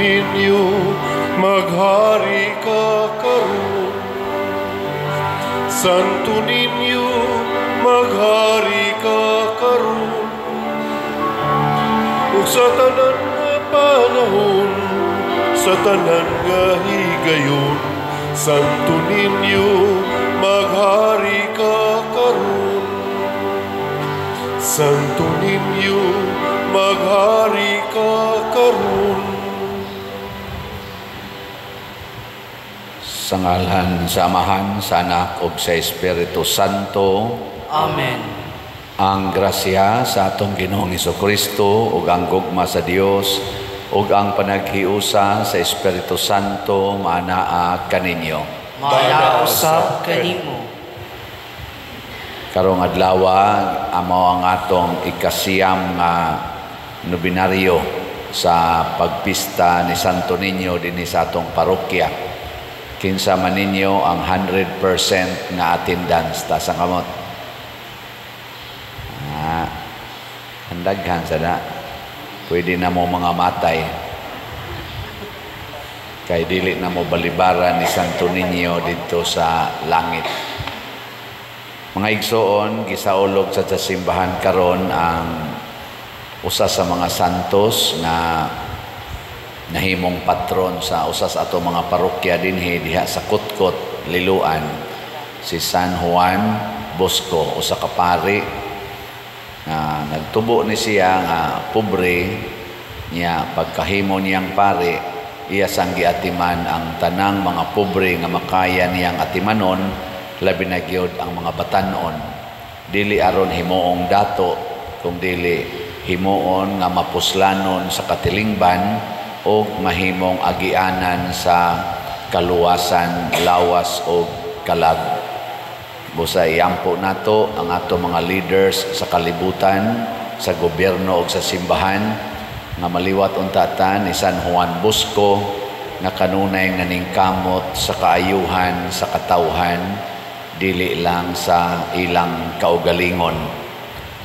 Niño, maghari ka karon. Santo Niño, maghari ka karon. Ug sa tanan nga panahon, sa tanan nga higayon, Santo Niño, maghari ka karon. Santo Niño, maghari ka karon. Sa ngalan sa Amahan, sa Anak ug sa Espiritu Santo. Amen. Ang grasya sa atong Ginoong Hesukristo ug ang gugma sa Dios ug ang panaghiusa sa Espiritu Santo maanaa kaninyo. Maanaa usab kanimo. Karong adlaw amo ang atong ikasiyam nga nobinaryo sa pagpista ni Santo Niño dinhi sa atong parokya. Kinsa man ninyo ang 100% nga attendance, taas ang kamot. Handaghan sa na. Pwede na mo mga matay. Kay dili na mo balibaran ni Santo Niño dito sa langit. Mga igsoon, gisaulog sa simbahan karon ang usa sa mga santos nga nahimong patron sa usa sa ato mga parokya dinhi diha sa Kutkot, Liloan, si San Juan Bosco, usa ka pari nga nagtubo ni siya nga pobre niya. Pagkahimo niyang pari, iya sang giatiman ang tanang mga pobre nga makaya niyang atimanon, labi na gyud ang mga batan-on. Dili aron himuong dato, kung dili himuon nga mapuslanon sa katilingban o mahimong agianan sa kaluwasan, lawas o kalag. Busa iampo nato ang ato mga leaders sa kalibutan, sa gobyerno o sa simbahan, nga maliwat unta ta ni San Juan Bosco nga kanunay naningkamot sa kaayuhan sa katawhan, dili lang sa ilang kaugalingon.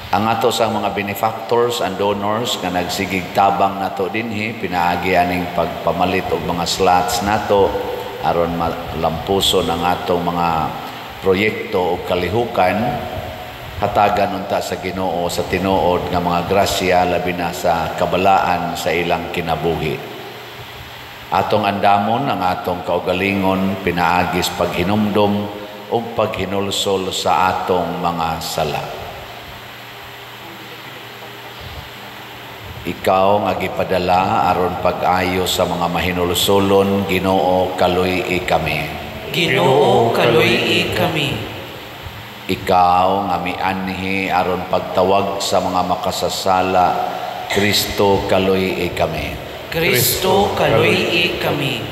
Ang ato sa mga benefactors and donors nga nagsigig tabang nato dinhi pinaagi aning pagpamalit og mga slots nato aron malampuson ang atong mga proyekto og kalihukan, hatagan unta sa Ginoo sa tinuod nga mga grasya, labi na sa kabalaan sa ilang kinabuhi. Atong andamon ang atong kaugalingon pinaagis paghinumdom ug paghinulsol sa atong mga sala. Ikaw nga gipadala aron pag-ayo sa mga mahinulsolon, Ginoo, kaluy-i kami. Ginoo, kaluy-i kami. Ikaw nga mianhi aron pagtawag sa mga makasasala, Kristo, kaluy-i kami. Kristo, kaluy-i kami.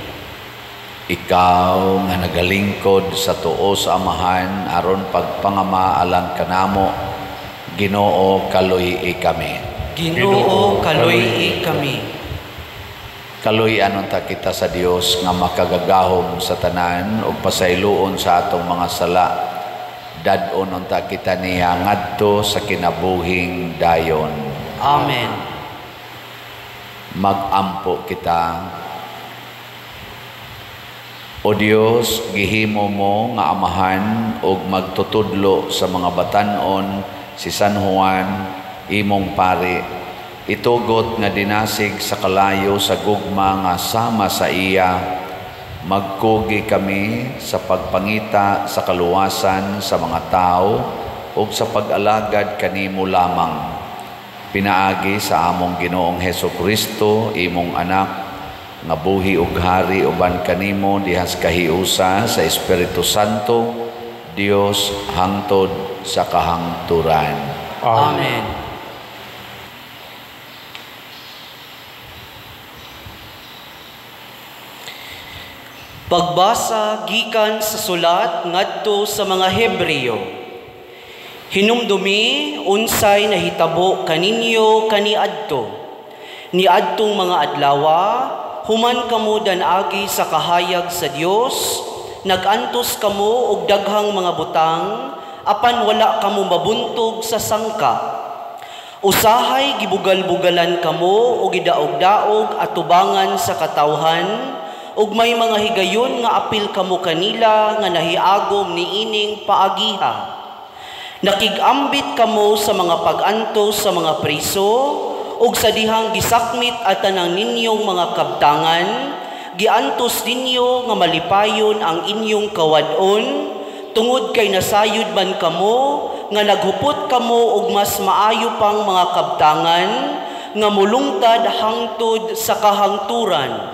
Ikaw nga nagalingkod sa tuo sa Amahan aron pagpangama alang kanamo, Ginoo, kaluy-i kami. Ginoo, kaluy-i kami. Kaluy-an unta kita sa Dios nga makagagahom sa tanan ug pasayloon sa atong mga sala. Dad-on unta kita niya ngadto sa kinabuhing dayon. Amen. Mag-ampo kita. O Dios, gihimo mo nga amahan ug magtutudlo sa mga batan-on si San Juan, imong pari. Itugot nga dinasig sa kalayo sa gugma nga sama sa iya, magkugi kami sa pagpangita sa kaluwasan sa mga tao ug sa pag-alagad kanimo lamang. Pinaagi sa among Ginoong Heso Kristo, imong anak, nga buhi ug hari uban kanimo dihas kahiusa sa Espiritu Santo, Dios hangtod sa kahangturan. Amen. Pagbasa gikan sa sulat ngadto sa mga Hebreo. Hinumdumi unsay nahitabo kaninyo kaniadto. Niadtong mga adlawa, human kamo danagi sa kahayag sa Dios, nagantos kamo og daghang mga butang, apan wala kamo mabuntog sa sangka. Usahay gibugal-bugalan kamo o gidaog-daog atubangan sa katawhan, ug may mga higayon nga apil kamo kanila nga nahiagom niining paagiha. Nakig-ambit kamo sa mga pag-antos sa mga priso, ug sa dihang gisakmit at tanang ninyong mga kabtangan, giantos ninyo nga malipayon ang inyong kawad-on, tungod kay nasayod man kamo nga naghupot kamo og mas maayo pang mga kabtangan nga mulungtad hangtod sa kahangturan.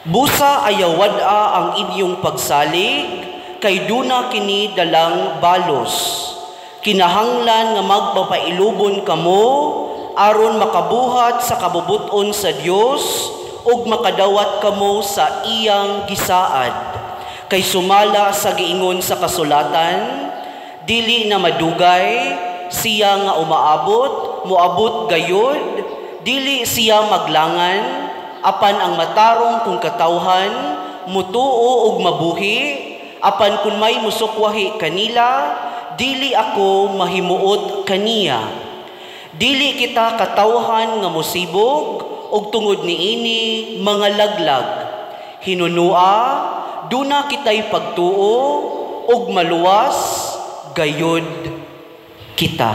Busa ayaw wad-a ang inyong pagsalig, kay duna kini dalang balos. Kinahanglan nga magpapailubon kamo aron makabuhat sa kabubuton sa Dios ug makadawat kamo sa iyang gisaad. Kay sumala sa giingon sa kasulatan, dili na madugay siya nga umaabot, moabot gayod, dili siya maglangan, apan ang matarong kung katawhan mutuo og mabuhi, apan kun may musukwahi kanila, dili ako mahimuot kaniya. Dili kita katawhan nga mosibog og tungod niini mga laglag. Hinunua, duna kita'y pagtuo og maluwas gayod kita.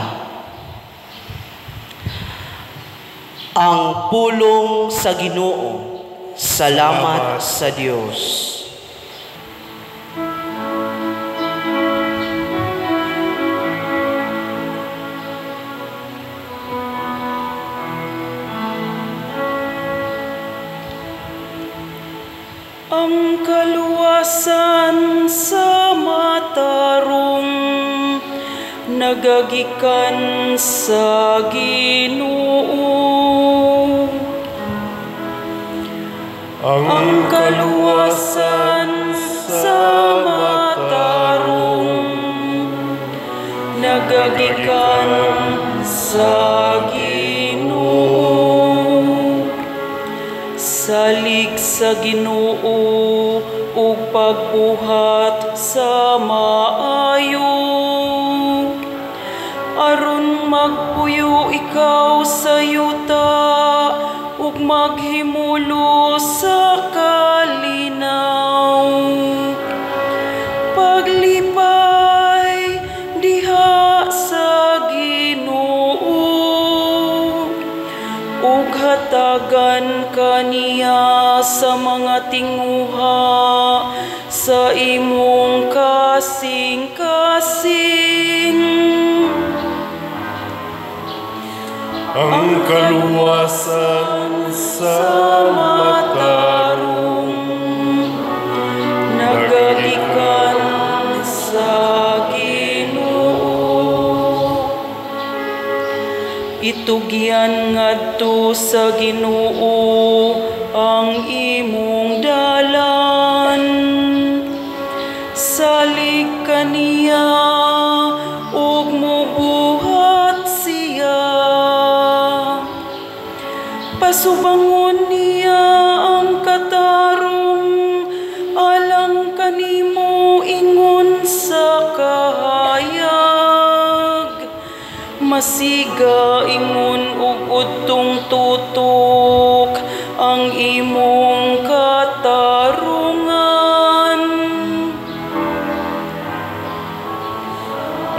Ang pulong sa Ginoo. Salamat sa Dios. Ang kaluwasan sa matarong nagagikan sa Ginoo. Ang kaluwasan sa matarong nagagikan sa Ginoo. Salig sa Ginoo ug pagbuhat sa maayo, aron magpuyo ikaw sa yuta ug maghimulo sa kalinaw. Paglipay diha sa Ginoo ug hatagan kaniya sa mga tinguha sa imong kasing-kasing. Ang kaluwasan sa matarong nagagikan sa Ginoo. Itugyan ngadto sa Ginoo ang imong dalan. Salig kaniya ug mubuhat siya. Pasubangon niya ang katarong alang kanimo ingon sa kahayag. Masiga ingon ug udtong tutok ang imong katarungan.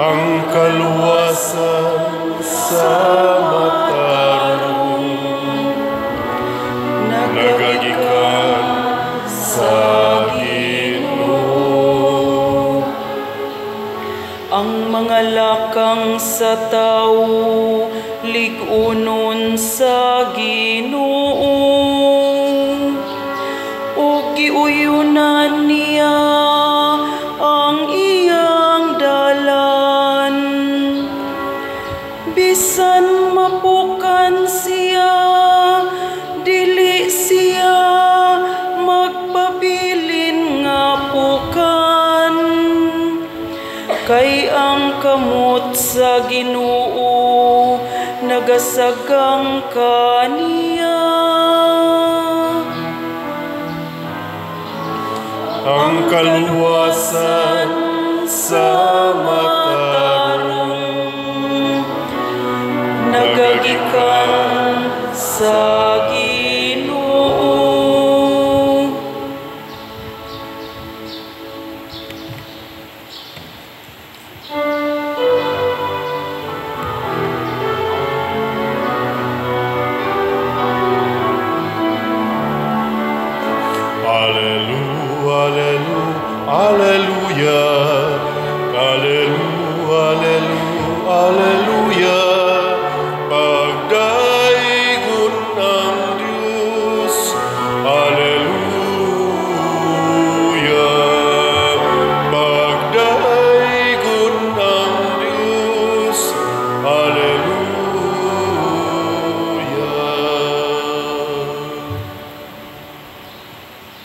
Ang kaluwasan sa matarong nagagikan sa Ginoo. Ang mga lakang sa tao lig-unon sa Ginoo, ug giuyunan niya ang iyang dalan. Bisan mapukan siya, dili siya magpabilin nga pukan. Kay ang kamot sa Ginoo nagasagang kaniya. Ang kaluwasan sa matarong Alleluia, Alleluia, Alleluia, Alleluia. Pagdaygon ang Dios, Alleluia. Pagdaygon ang Dios, Alleluia.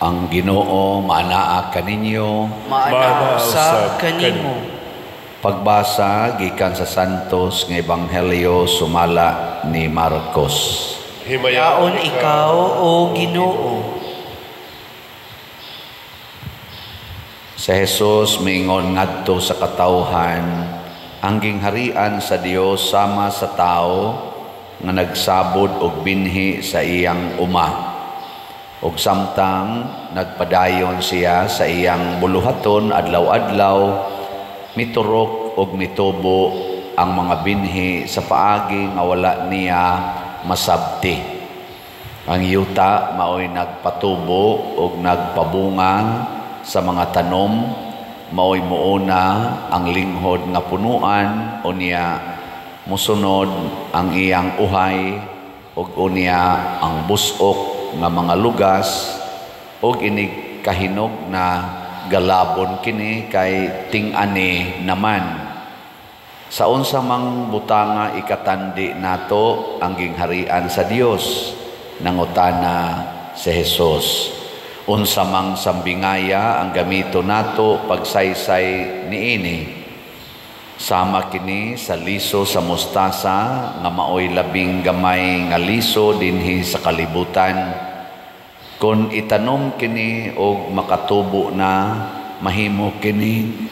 Ang Ginoo maanaa kaninyo. Maanaa usab kanimo. Pagbasa gikan sa Santos nga Ebanghelyo sumala ni Marcos. Himayaon ikaw, o Ginoo. Sa Jesus miingon ngadto sa katawhan, ang gingharian sa Dios sama sa tao nga nagsabod og binhi sa iyang uma. Og samtang nagpadayon siya sa iyang buluhaton adlaw-adlaw, miturok og mitubo ang mga binhi sa paagi nga wala niya masabti. Ang yuta maoy nagpatubo og nagpabunga sa mga tanom, maoy muuna ang linghod nga punuan, unya musunod ang iyang uhay, ug unya ang busok nga mga lugas, og inig kahinog na galabon kini kay ting-ani naman. Sa unsa mang butanga ikatandi nato ang gingharian sa Dios, nangutana si Jesus. Unsa mang sambingaya ang gamito nato pagsaysay niini? Sama kini sa liso sa mustasa nga maoy labing gamay nga liso dinhi sa kalibutan. Kon itanom kini og makatubo na, mahimo kini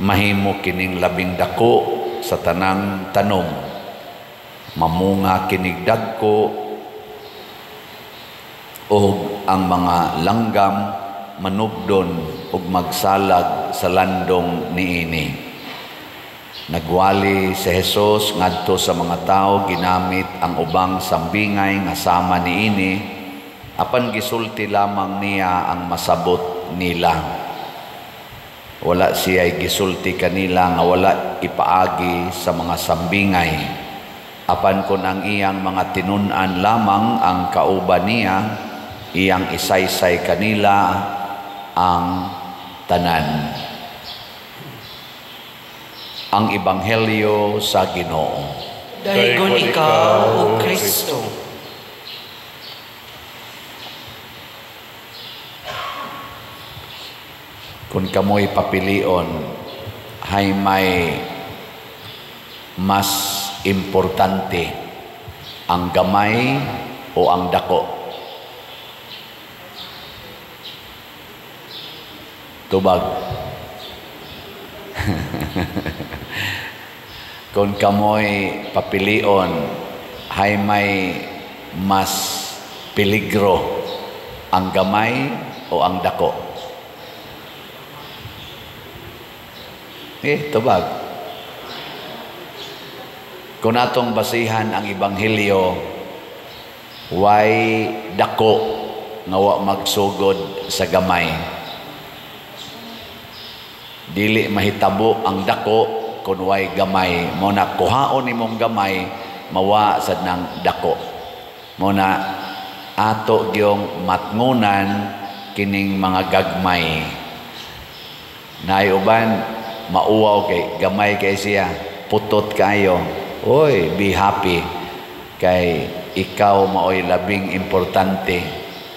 mahimo kining labing dako sa tanang tanom. Mamunga kinig dagko og ang mga langgam manubdon og magsalag sa landong niini. Nagwali si Jesus ngadto sa mga tao ginamit ang ubang sambingay nga sama niini, apan gisulti lamang niya ang masabot nila. Wala siya gisulti kanila nga wala ipaagi sa mga sambingay. Apan kon ang iyang mga tinun-an lamang ang kauban niya, iyang isaysay kanila ang tanan. Ang Ebanghelyo sa Ginoo. Daygon ikaw, O Kristo. Kung kamoy papilion, hay may mas importante, ang gamay o ang dako? Tubag. Kung kamoy papilion, hay may mas peligro, ang gamay o ang dako? Tubag. Kung atong basihan ang Ebanghelyo, way dako nga wa magsugod sa gamay. Dili mahitabo ang dako kun way gamay. Mo na kuhaon nimong gamay, mawa sad nang dako. Mo na ato gyung matngunan kining mga gagmay. Naay uban mauwaw kay gamay kay siya, putot kayo. Oy, be happy kay ikaw maoy labing importante.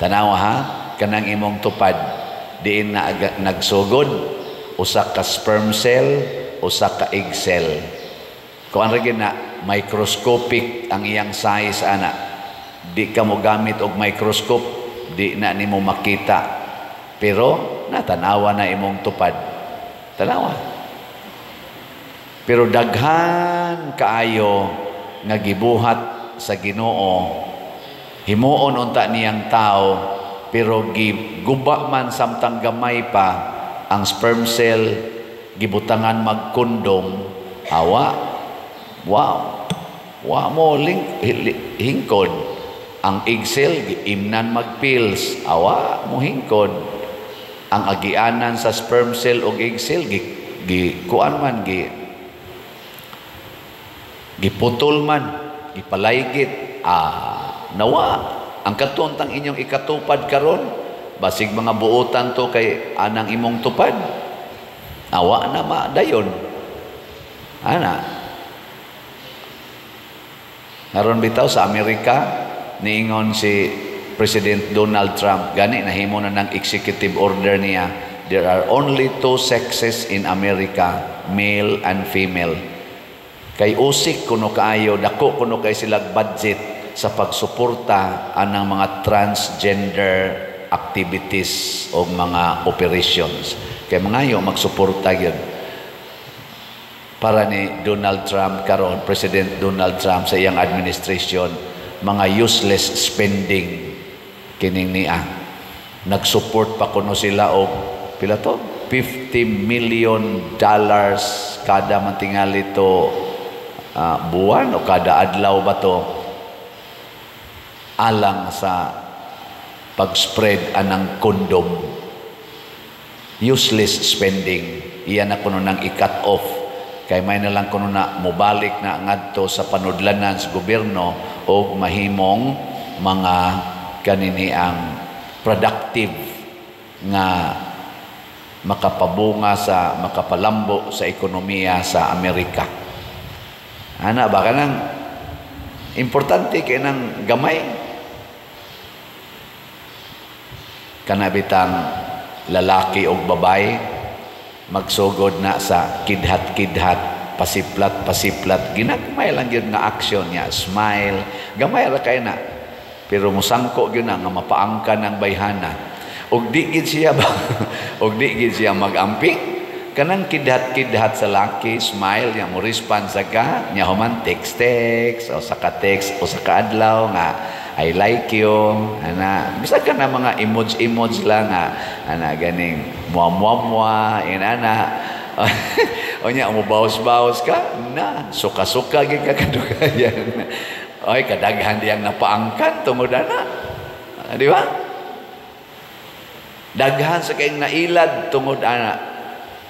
Tanawa ha, kanang imong tupad diin na nagsugod usa ka sperm cell, usa ka egg cell. Kuan ra gyud na microscopic ang iyang size ana. Di ka mo gamit og microscope, di na nimo makita. Pero natanawa na imong tupad. Tanawa. Pero daghan kaayo nga gibuhat sa Ginoo. Himuon unta niyang tao, pero giguba man samtang gamay pa ang sperm cell, gibutangan magkondom, awa, wow, wa mo hingkod. Ang egg cell, imnan magpills, awa mo hingkod. Ang agianan sa sperm cell ug egg cell gi, gi kuan man, gi giputol man, gipalaygit. Nawa ang katuntang inyong ikatupad karon, basig mga buotan to kay anang imong tupad, awa na madayon ana. Ngaron bitaw sa Amerika, niingon si President Donald Trump, gani nahimo na ng executive order niya, there are only two sexes in America, male and female. Kay usik kuno kaayo, dako kuno kay silag budget sa pagsuporta anang mga transgender activities o mga operations. Kay mangayo magsuporta gyud. Para ni Donald Trump karon, President Donald Trump sa iyang administration, mga useless spending kining niya. Nag-support pa kuno sila og pila to? $50 million kada mantingali to buwan o kada adlaw ba to, alang sa pag-spread anang kondom. Useless spending. Iyan na kuno nang i-cut off. Kay may na lang kuno na mobalik na ngadto sa panudlanan sa gobyerno o mahimong mga kanini ang productive nga makapabunga sa makapalambo sa ekonomiya sa Amerika. Ana ba kanang importante kay nang gamay kana bitang lalaki og babae magsugod na sa kidhat-kidhat, pasiplat-pasiplat, ginagmay lang gyud nga action niya, smile, gamay ra kay na. Pero musangko gyud na nga mapaangkan ang bayhana. Og di gid siya ba? Og di gid siya magamping. Kanang kidhat-kidhat sa laki, smile niya, mo response ka, niya human text text o sa ka text o sa kaadlaw nga I like you, ana. Bisag ka na mga emoji-emoji lang nga ana ganing muwa-muwa-muwa, inana. O niya mo bawas-bawas ka na suka-suka gid ka kadugayan. Oy, kadaghan diyang napaangkan tungod ana. Di ba? Daghan sa kayong nailad tungod ana.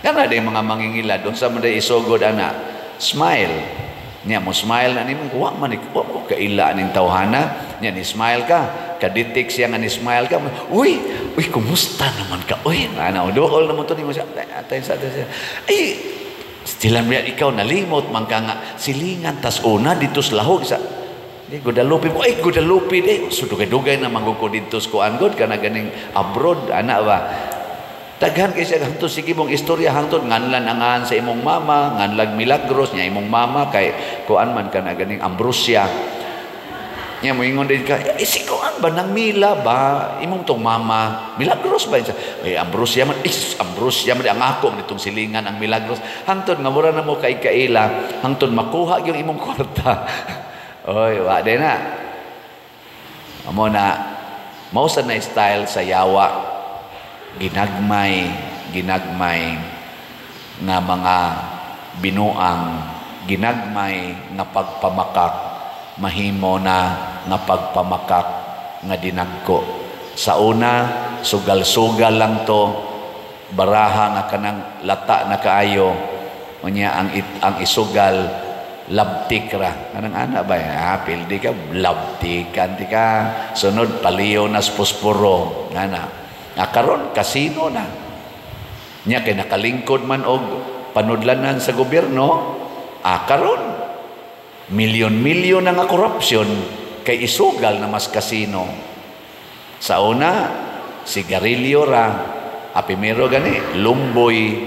Kana day mga mangingilad unsa man day isugod ana? Smile. Nya mo smile na nimo, wa man wa mo kaila aning tawhana. Nya ni smile ka, kadetect siya nga ni smile ka. Uy, uy, kumusta naman ka? Uy, ana dool naman to nimo siya. Atay sa atay. Ay, stilan mo ikaw nalimot man ka nga silingan tas una dito sa lahog sa di Guadalupe mo. Ay, Guadalupe di. So dugay-dugay na manggug ko dito sa kuan god kana ganing abroad ana ba. Daghan kay siya hangtod sige mong istorya hangtod nganlan angan sa imong mama, nganlag Milagros nya imong mama kay kuan man kana ganing Ambrosia. Nya moingon din ka, eh, si kuan ba nang Mila ba imong tong mama Milagros ba siya? Ay Ambrosia man, is Ambrosia man ang ako nitong silingan ang Milagros. Hangtod nga mura na mo kay kaila, hangtod makuha gyud imong kwarta. Oy, wa din na. Amo na mao sa na style sa yawa. Ginagmay, ginagmay nga mga binuang, ginagmay nga pagpamakak, mahimo na nga pagpamakak nga dinagko. Sa una, sugal-sugal lang to, baraha nga kanang lata na kaayo, unya ang isugal, labtik ra. Kanang ana ba? Ah, pildi ka, labtikan ti ka. Sunod, paliyo nas posporo. Ana. Karon kasino na. Nya kay nakalingkod man og panudlanan sa gobyerno, karon milyon-milyon na nga korupsyon kay isugal na mas kasino. Sa una, sigarilyo ra, apimero gani, lumboy,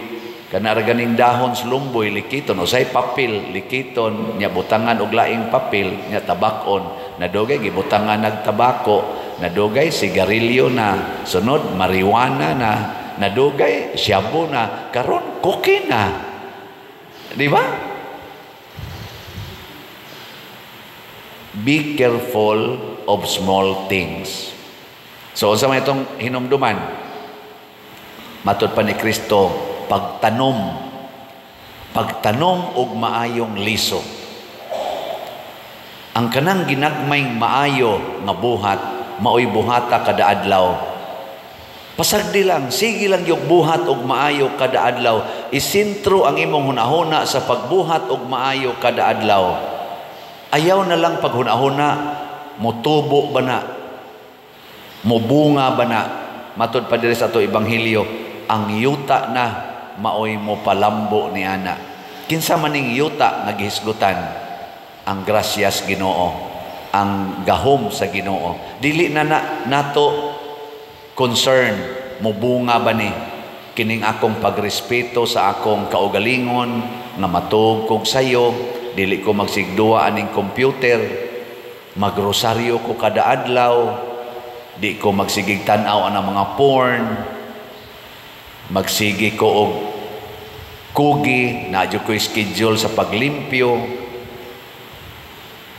kanara ganing dahon sa lumboy likiton, usay papel likiton, nya butangan og laing papel, nya tabakon, nadugay gibutangan nagtabako, nadugay sigarilyo na, sunod marijuana na, nadugay shabu na, karon cocaine na. Di ba? Be careful of small things. So unsa man itong hinumduman? Matod pa ni Kristo, pagtanom, pagtanom og maayong liso. Ang kanang ginagmayng maayo nga buhat, maoy buhata kada adlaw. Pasagdi lang, sige lang yung buhat og maayo kada adlaw. Isintro ang imong hunahuna sa pagbuhat og maayo kada adlaw. Ayaw na lang paghunahuna, motubo ba na? Mobunga ba na? Matod pa diri sa ato ebanghelyo, ang yuta na maoy mo palambo ni ana. Kinsa maning yuta nga gihisgutan? Ang grasyas Ginoo, ang gahom sa Ginoo. Dili na nato concern mobunga ba ni kining akong pagrespeto sa akong kaugalingon nga matuog kog sayo, dili ko magsigduwa aning computer, magrosaryo ko kada adlaw, di ko magsigig tan-aw anang mga porn, magsigi ko og kugi, naa jud ko schedule sa paglimpyo.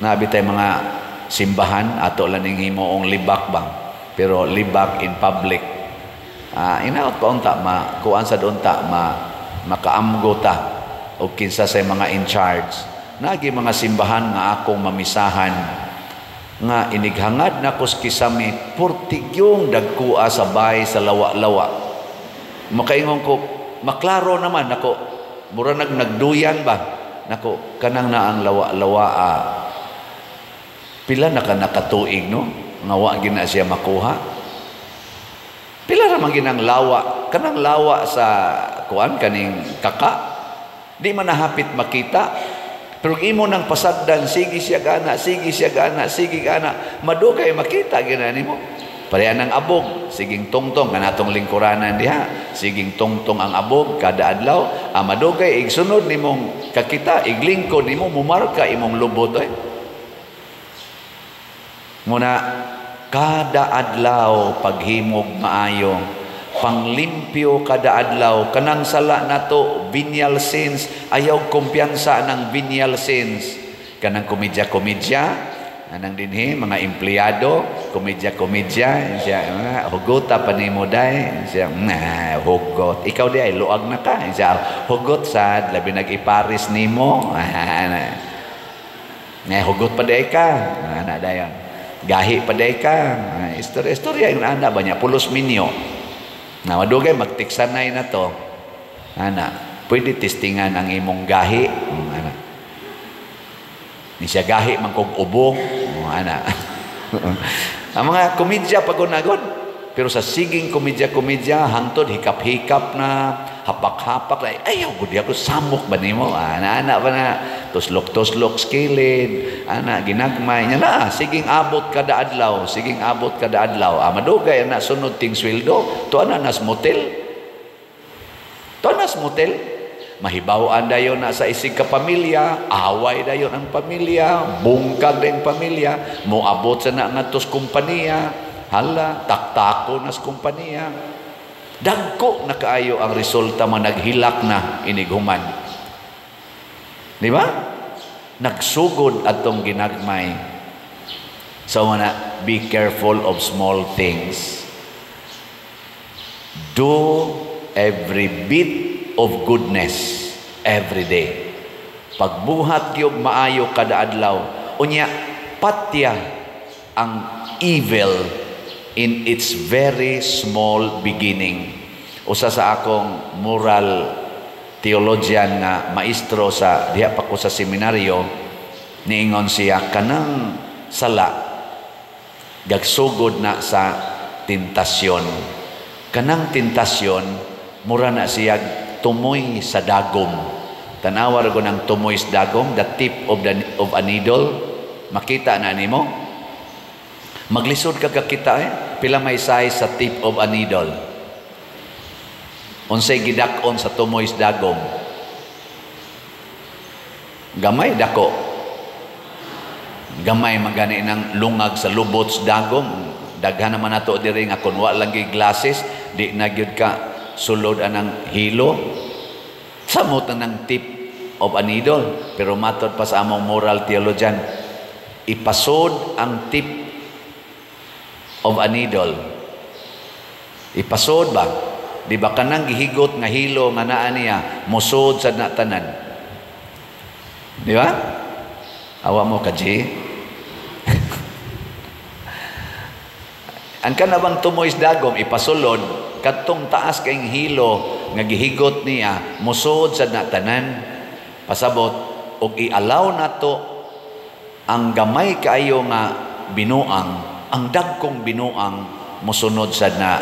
Nabi tay mga simbahan ato lang ning himuong libak ba, pero libak in public. Inaot pa unta ma kuan sa unta ma makaamgo ta og kinsa sa mga in charge. Nagi mga simbahan nga akong mamisahan nga inighangad na kus kisami purtigyong dagkua sa bay sa lawa-lawa. Makaingon ko, maklaro naman nako, mura nagduyan ba nako kanang na ang lawa-lawa, pila na ka nakatuig no nga wa gina siya makuha. Pila ra man ginang lawa, kanang lawa sa kuan kaning kaka, di man nahapit makita. Pero imo nang pasagdan, sige siya gana, sige siya gana, sige gana, madugay makita gina nimo. Pareha ng abog, siging tungtong kanatong lingkuranan diha, siging tungtong ang abog kada adlaw, madugay igsunod nimong kakita, iglingkod nimo, mumarka imong lubot oy. Muna kada adlaw paghimog maayo, panglimpyo kada adlaw, kanang sala nato venial sins, ayaw kumpiyansa ng venial sins, kanang komedya-komedya, anang dinhi mga empleyado, komedya-komedya, siya hugot pa nimo day, siya nah, hugot, ikaw di ay luag na ka, siya hugot sad labi nag-iparis nimo, nah, hugot pa day ka, ana dayon, gahi pa day ka, istorya yung ana ba niya, pulos minyo. Na madugay magtiksanay na to. Ana, pwede testingan ang imong gahi, ana. Ni siya gahi man kog ubo, ana. Ang mga komedya pagunagon, pero sa siging komedya-komedya hangtod hikap-hikap na, hapak-hapak na, ayaw gud ako samok ba nimo, ana ana ba na, tuslok-tuslok skilid, ana ginagmay nya na, siging abot kada adlaw, siging abot kada adlaw. Madugay ana sunod ting sweldo, tuwa na nas motel. Tuwa nas motel. Mahibaw-an dayon na sa isig ka pamilya, away dayon ang pamilya, bungkag dayon pamilya, moabot sa na ngadto sa kompanya, hala, taktako na sa kompanya. Dagko na kaayo ang resulta man naghilak na inighuman. Di ba? Nagsugod atong ginagmay. So na, be careful of small things. Do every bit of goodness every day. Pagbuhat gyud maayo kada adlaw. Unya patya ang evil in its very small beginning. Usa sa akong moral theologian nga maestro sa diha pa ko sa seminaryo, niingon siya kanang sala gagsugod na sa tentasyon. Kanang tentasyon mura na siya tumoy sa dagom. Tanawa ra ko ng tumoy sa dagom, the tip of a needle. Makita na nimo. Maglisod ka kakita eh. Pila may size sa tip of a needle. Unsay gidak-on sa tumoy sa dagom? Gamay dako. Gamay magani ng lungag sa lubot sa dagom. Daghan naman nato diri nga kun wa lang gyud glasses, di na gyud ka sulod anang hilo. Samot na ng tip of a needle. Pero matod pa sa among moral theologian, ipasod ang tip of a needle. Ipasod ba? Di ba kanang gihigot nga hilo nga naa niya, mosod sa na tanan. Di ba? Awa mo ka, G. Ang kanabang tumoy sa dagom, ipasulod, Kadtong taas kayong hilo nga gihigot niya, musuod sad na tanan. Pasabot og i-allow nato ang gamay kaayo nga binuang, ang dagkong binuang mosunod sad na.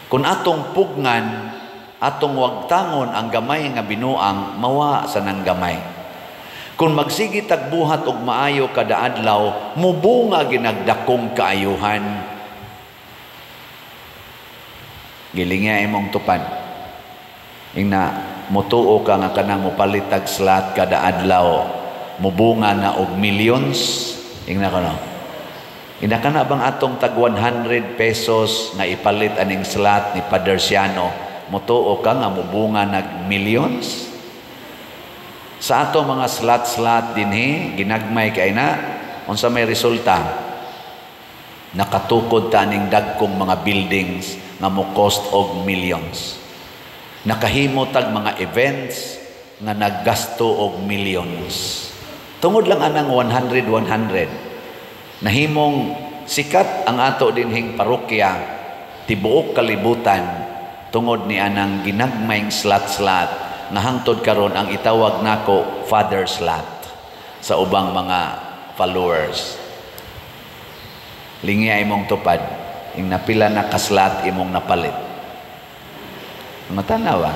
Kung atong pugnan, atong wagtangon ang gamay nga binuang, mawa sa nang gamay. Kung magsige tag buhat og maayo kada adlaw, mubunga ginagdakong kaayuhan. Gilinga imong tupad. Ingna mutuo ka nga kanang mopalit tag slot kada adlaw, mubunga na og millions. Ingna kono. Ina kana bang atong tag 100 pesos nga ipalit aning slot ni Father Siano, mutuo ka nga mubunga nag millions? Sa ato mga slot-slot dinhi, ginagmay kay na, unsa may resulta? Nakatukod ta aning dagkong mga buildings nga mo cost og millions. Nakahimo tag mga events nga naggasto og millions. Tungod lang anang 100 100. Nahimong sikat ang ato dinhing parokya tibuok kalibutan tungod ni anang ginagmayng slot-slot nga hangtod karon ang itawag nako Father Slot sa ubang mga followers. Lingi imong tupad, ing napila na ka-slot imong napalit. Matanaw ba?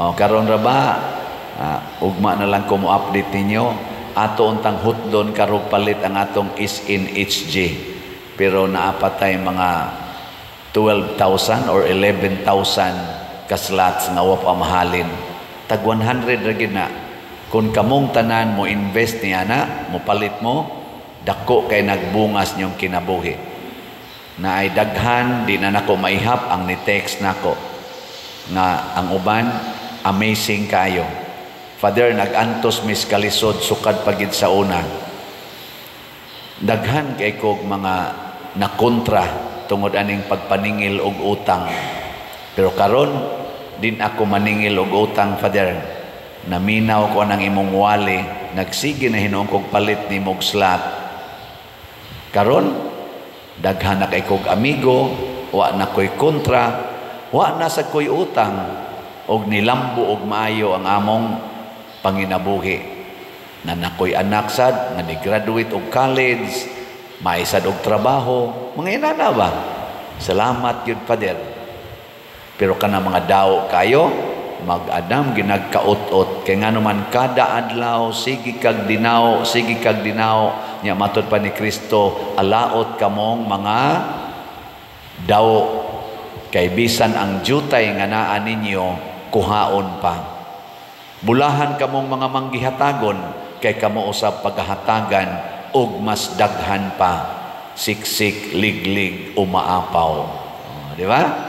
O karon ra ba ugma na lang ko mo update ninyo ato untang hutdon karog palit ang atong SNHG, pero naapatay mga 12,000 or 11,000 ka slots nga wa pa mahalin. Tag 100 ra gid na. Kung kamong tanan mo invest niya na, mo palit mo, dako kay nagbungas niyong kinabuhi. Na ay daghan, di na nako maihap ang ni-text nako nga ang uban amazing kayo. Father, nag-antos mis kalisod sukad pagid sa una. Daghan kay kog mga nakontra tungod aning pagpaningil og utang. Pero karon din ako maningil og utang, Father. Naminaw ko nang imong wali, nagsige na hinuon kog palit nimog slot. Karon daghan na kay kog amigo, wa na koy kontra, wa na sa koy utang, og nilambo og maayo ang among panginabuhi. Na nakoy anak sad nga ni-graduate og college, maisad og trabaho, mga inana ba? Salamat gyud, Father. Pero kana mga daw kayo, mag-adam ginagkaut-ot kay ngano man kada adlaw sige kag dinaw, sige kag dinaw, nya matud pa ni Kristo, alaot kamong mga daw kay bisan ang jutay nga naa ninyo kuhaon pa. Bulahan kamong mga manggihatagon kay kamo usab paghahatagan og mas daghan pa, siksik, liglig, umaapaw. Oh, di ba?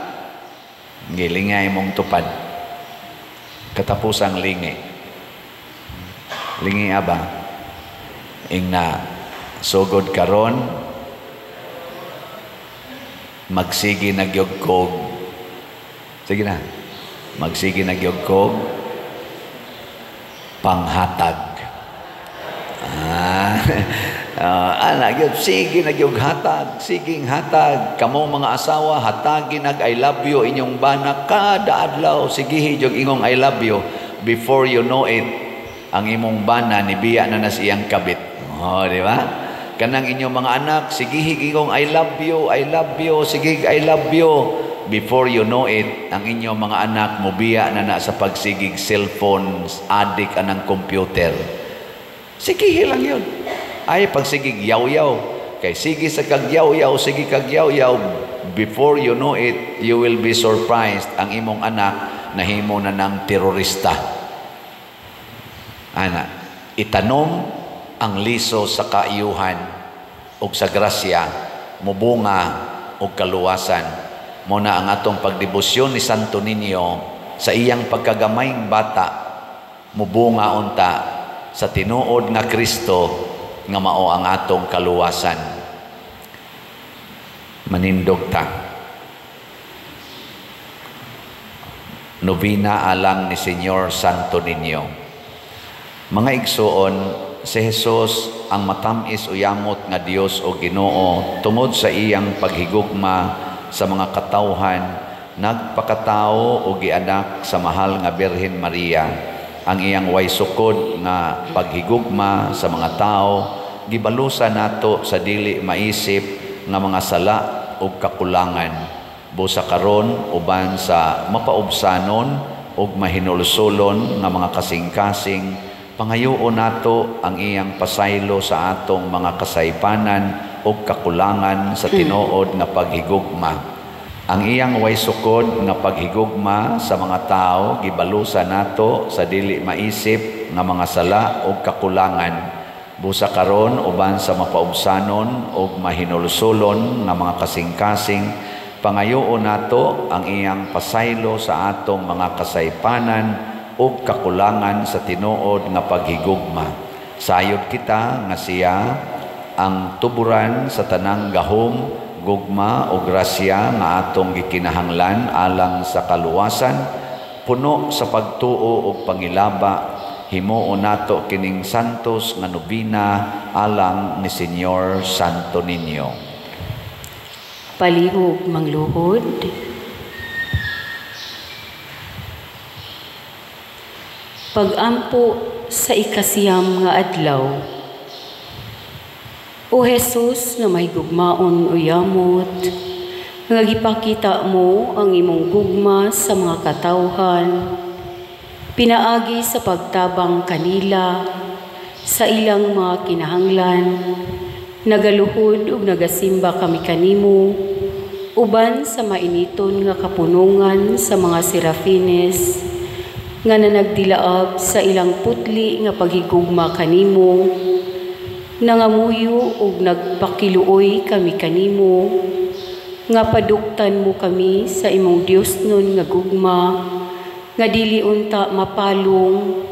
Gilingay mong tupad. Katapusang lingi. Lingi aba. Ingna sugod karon magsige na gyud kog. Sige na. Magsige na gyud kog panghatag. Ana gyud sige na gyud hatag, siging hatag. Kamong mga asawa hatagi nag I love you inyong bana kada adlaw, sigihi jud ingong I love you. Before you know it, ang imong bana nibiya na nas iyang kabit. Oh, di ba? Kanang inyong mga anak, sigihi ingong I love you, I love you, sige I love you. Before you know it, ang inyong mga anak mobiya na na sa pagsigig cellphones, adik anang computer. Sigihi lang yun. Ay, pagsigig yaw-yaw. Kay sige sa kagyaw-yaw, sige kagyaw-yaw. Before you know it, you will be surprised. Ang imong anak, nahimo na ng terorista. Ana, itanom ang liso sa kaayuhan ug sa grasya, mubunga og kaluwasan. Muna ang atong pagdebosyon ni Santo Niño sa iyang pagkagamayng bata, mubunga unta sa tinuod nga Kristo nga mao ang atong kaluwasan. Manindog ta. Novena alang ni Señor Santo Niño. Mga igsuon, si Jesus ang matamis o yamot nga Dios o Ginoo tungod sa iyang paghigugma sa mga katawhan, nagpakatao o gianak sa mahal nga Birhen Maria. Ang iyang way sukod nga paghigugma sa mga tao gibalusan nato sa dili maisip nga mga sala ug kakulangan. Busa karon uban sa mapaubsanon ug mahinulsulon nga mga kasing-kasing, pangayoon nato ang iyang pasaylo sa atong mga kasaypanan ug kakulangan sa tinuod nga paghigugma. Ang iyang way sukod nga paghigugma sa mga tao gibalusan nato sa dili maisip nga mga sala ug kakulangan. Busa karon uban sa mapaubsanon ug mahinulsulon nga mga kasing-kasing, pangayoon nato ang iyang pasaylo sa atong mga kasaypanan ug kakulangan sa tinuod nga paghigugma. Sayod kita nga siya ang tuburan sa tanang gahom, gugma o grasya nga atong gikinahanglan alang sa kaluwasan, puno sa pagtuo ug pangilaba. Himuon nato kining santos nga nobina alang ni Señor Santo Niño. Palihog mangluhod. Pagampo sa 9 nga adlaw. O Jesus nga may gugmaon o yamot, nga gipakita mo ang imong gugma sa mga katawhan, pinaagi sa pagtabang kanila sa ilang mga kinahanglan, nagaluhod ug nagasimba kami kanimo, uban sa mainiton nga kapunungan sa mga serafines, nga nanagdilaab sa ilang putli nga paghigugma kanimo, nangamuyo ug nagpakiluoy kami kanimo, nga paduktan mo kami sa imong Diosnon nga gugma, nga dili unta mapalong,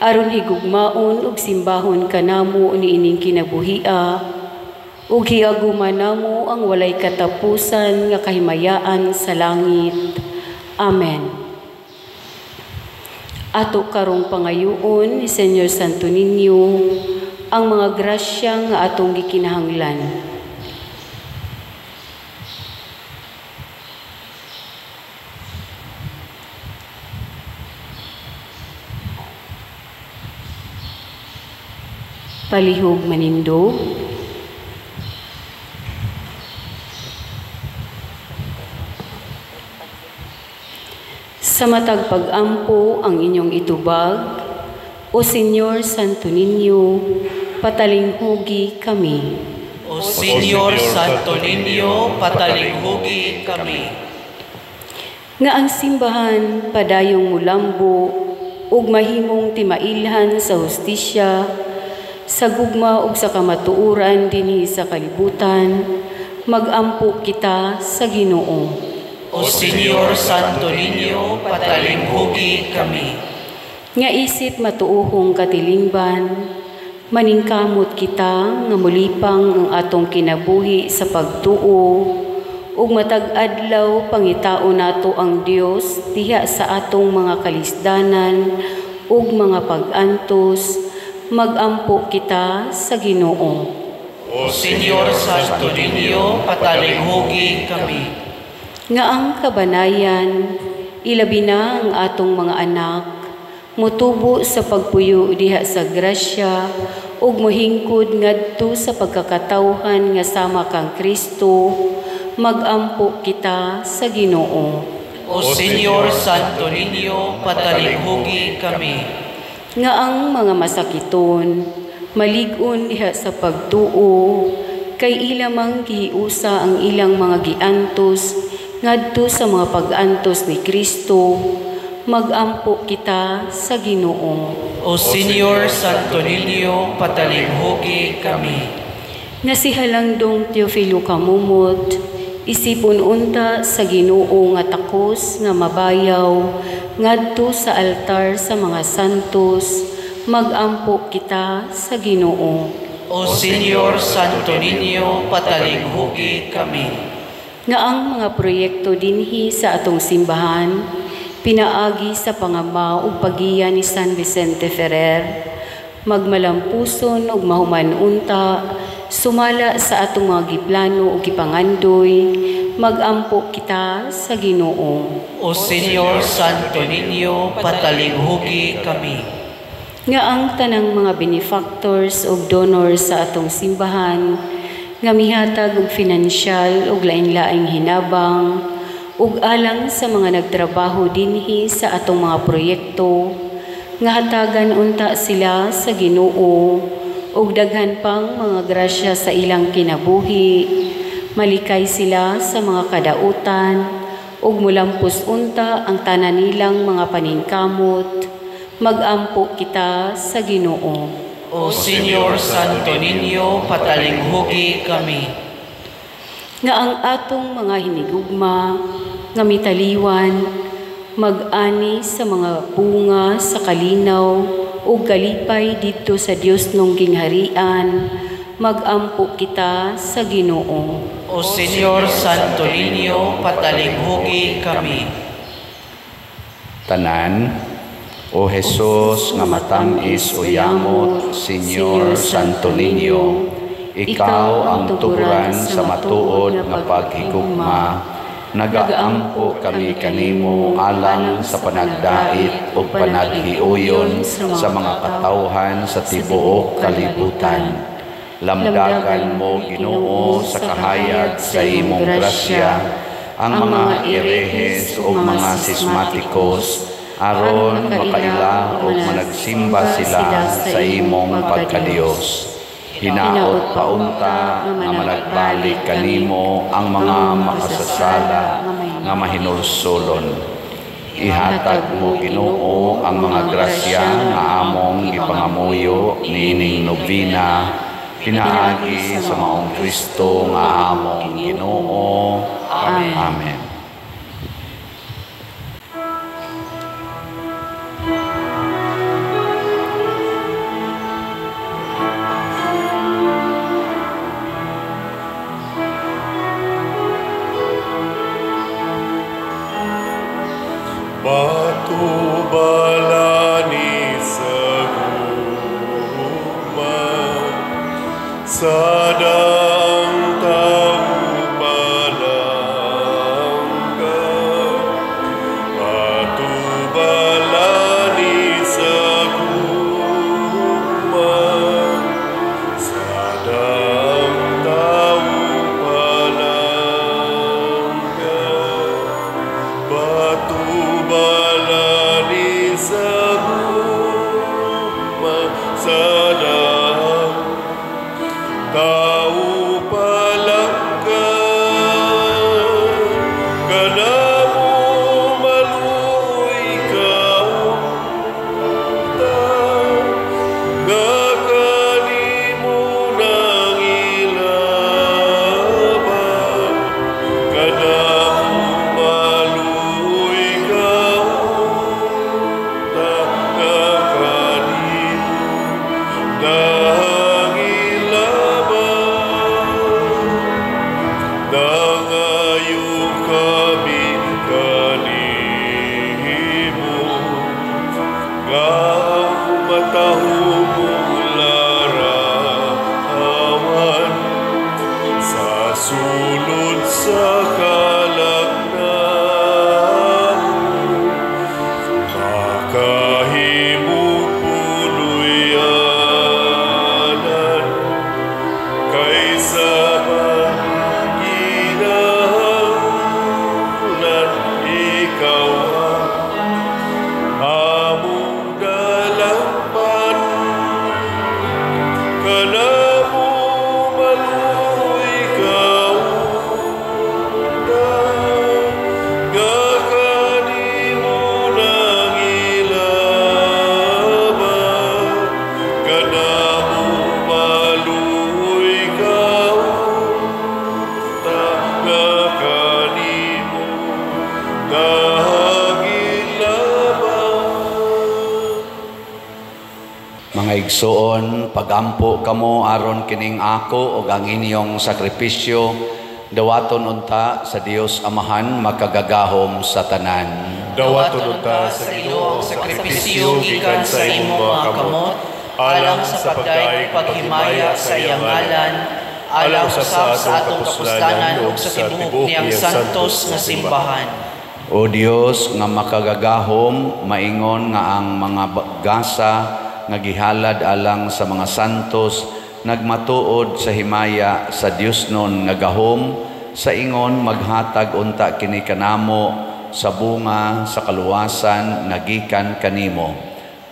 aron higugmaon ug simbahon kanamo niining kinabuhia, ug hiaguma namo ang walay katapusan nga kahimayaan sa langit. Amen. Ato karong pangayoon ni Señor Santo Niño ang mga grasya nga atong gikinahanglan. Palihog manindog. Sa matag pag-ampo ang inyong itubag, O Señor Santo Niño, patalinghugi kami. O Señor Santo Niño, patalinghugi kami. Nga ang simbahan padayong mulambo ug mahimong timailhan sa hustisya, sa gugma ug sa kamatuoran dinhi sa kalibutan, magampo kita sa Ginoo. O Señor Santo Niño, patalinghugi kami. Nga isip matuohong katilingban, maningkamot kita nga mulipang ang atong kinabuhi sa pagtuo, ug matag adlaw pangitao nato ang Dios diha sa atong mga kalisdanan ug mga pag-antos, magampo kita sa Ginoo. O Señor Santo Niño, patalinghugi kami. Nga ang kabanayan, ilabi na ang atong mga anak, mutubo sa pagpuyo diha sa grasya ug mohingkod ngadto sa pagkakatawhan nga sama kang Kristo, magampo kita sa Ginoo. O Señor Santo Niño, patalinghugi kami. Nga ang mga masakiton, malig-on diha sa pagtuo, kay ilamang gihiusa ang ilang mga giantos ngadto sa mga pag-antos ni Kristo, magampo kita sa Ginoo. O Señor Santo Niño, patalinghugi kami. Nga si Halangdong Teofilo Camomot, isipon unta sa Ginoo nga takos nga mabayaw ngadto sa altar sa mga santos, magampo kita sa Ginoo. O Señor Santo Niño, patalinghugi kami. Nga ang mga proyekto dinhi sa atong simbahan, pinaagi sa pangama ug paggiya ni San Vicente Ferrer, magmalampuson ug mahuman unta, sumala sa atong mga giplano ug gipangandoy, magampo kita sa Ginoo. O Señor Santo Niño, patalinghugi kami. Nga ang tanang mga benefactors ug donors sa atong simbahan nga mihatag og finansyal ug lain-laing hinabang ug alang sa mga nagtrabaho dinhi sa atong mga proyekto, nga hatagan unta sila sa Ginoo ug daghan pang mga grasya sa ilang kinabuhi, malikay sila sa mga kadautan ug mulampos unta ang tanan nilang mga paningkamot, magampo kita sa Ginoo. O Señor Santo Niño, patalinghugi kami. Nga ang atong mga hinigugma nga mitaliwan, mag-ani sa mga bunga sa kalinaw ug kalipay didto sa Dios nung gingharian, magampo kita sa Ginoo. O Señor Santo Niño, patalinghugi kami. Tanan, O Jesus nga matam-is o yamot, Señor Santo Niño, ikaw ang tuguran sa matuod nga paghigugma. Nagaampo kami kanimo alang sa panagdait ug panaghiuyon sa mga katawhan sa tibuok kalibutan. Lamdagan mo, Ginoo, sa kahayag sa imong grasya ang mga erehes ug mga sismatikos, aron makaila ug managsimba sila sa imong pagkadiyos. Hinaot paunta nga managbalik kanimo ang mga makasasala nga mahinulsolon. Ihatag mo, Ginoo, ang mga grasya nga among gipangamuyo niining nobena, pinaagi sa maong Kristo nga among Ginoo. Amen. Amen. Batubalani sa gugma, sa daang tao palangga. Batubalani sa gugma, sa daang tao palangga. Batubalani sa gugma, sa daang tao palangga. Kanamo maluoy ka unta, nga kanimo nangilaba. Kanamo maluoy ka unta, nga kanimo nangilaba. Nangayo kami kanimo, nga ang matahumong larawan sa sulod sa kalagnan, makahimong puluyanan kaysa pangginahanglan, ikaw ang among dalangpan. Kanamo maluoy ka unta, nga kanimo nangilaba. Kanamo maluoy ka unta, nga kanimo nangilaba. Mga igsoon, pagampo kamo aron kining ako ug ang inyong sakripisyo dawaton unta sa Dios Amahan makagagahom sa tanan. Dawaton unta sa Ginoo ang sakripisyo gikan sa imong mga kamot, alang sa pagdaig paghimaya sa iyang ngalan, Alang usab sa atong kapuslanan ug sa tibuok niyang santos nga simbahan. O Dios nga makagagahom, maingon nga ang mga gasa nga gihalad alang sa mga santos nagmatuod sa himaya sa Dios nun nga gahom, sa ingon maghatag unta kini kanamo sa bunga sa kaluwasan nga gikan kanimo.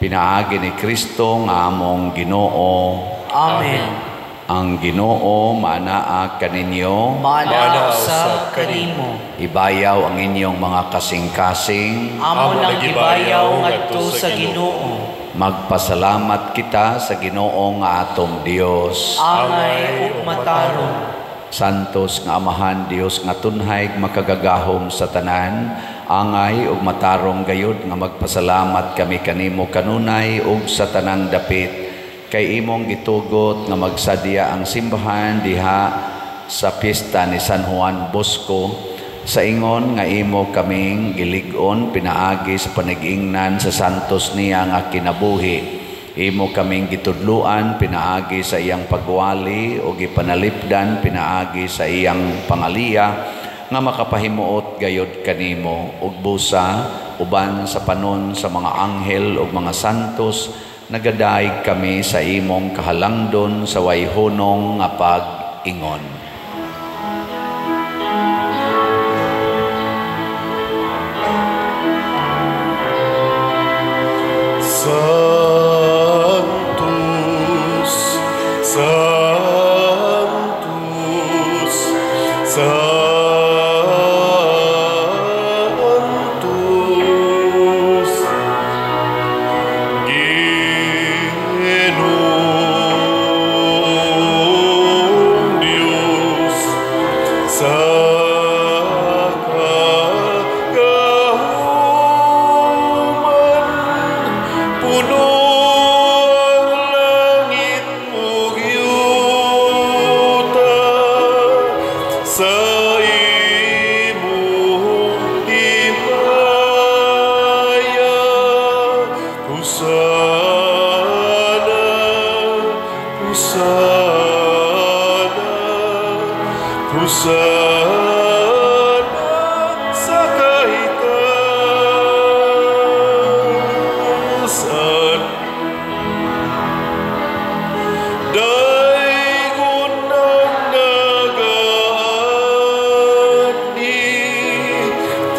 Pinaagi ni Kristo nga among Ginoo. Amen. Ang Ginoo maanaa kaninyo. Maanaa usab kanimo. Ibayaw ang inyong mga kasing-kasing. Amo nang gibayaw ngadto sa Ginoo. Magpasalamat kita sa Ginoo nga atong Dios. Angay ug matarong. Santos nga Amahan, Dios nga tunhay makagagahom sa tanan, angay ug matarong gayud nga magpasalamat kami kanimo kanunay ug sa tanang dapit, kay imong gitugot nga magsadya ang simbahan diha sa piyesta ni San Juan Bosco, sa ingon nga imo kaming gilig-on pinaagi sa panag-ingnan sa santos niya nga kinabuhi. Imo kaming gitudluan pinaagi sa iyang pagwali o gipanalipdan pinaagi sa iyang pangaliya nga makapahimuot gayod kanimo ug busa uban sa panon sa mga anghel ug mga santos nagadaig kami sa imong kahalangdon sa wayhunong nga pag-ingon. Sanctus, Sanctus, Sanctus, Ginoong Diyos, sa kagahuman, puno ang langit ug yuta sa imong himaya. Hosana, Hosana, Hosana sa kahitasan. Daygon ang nagaanhi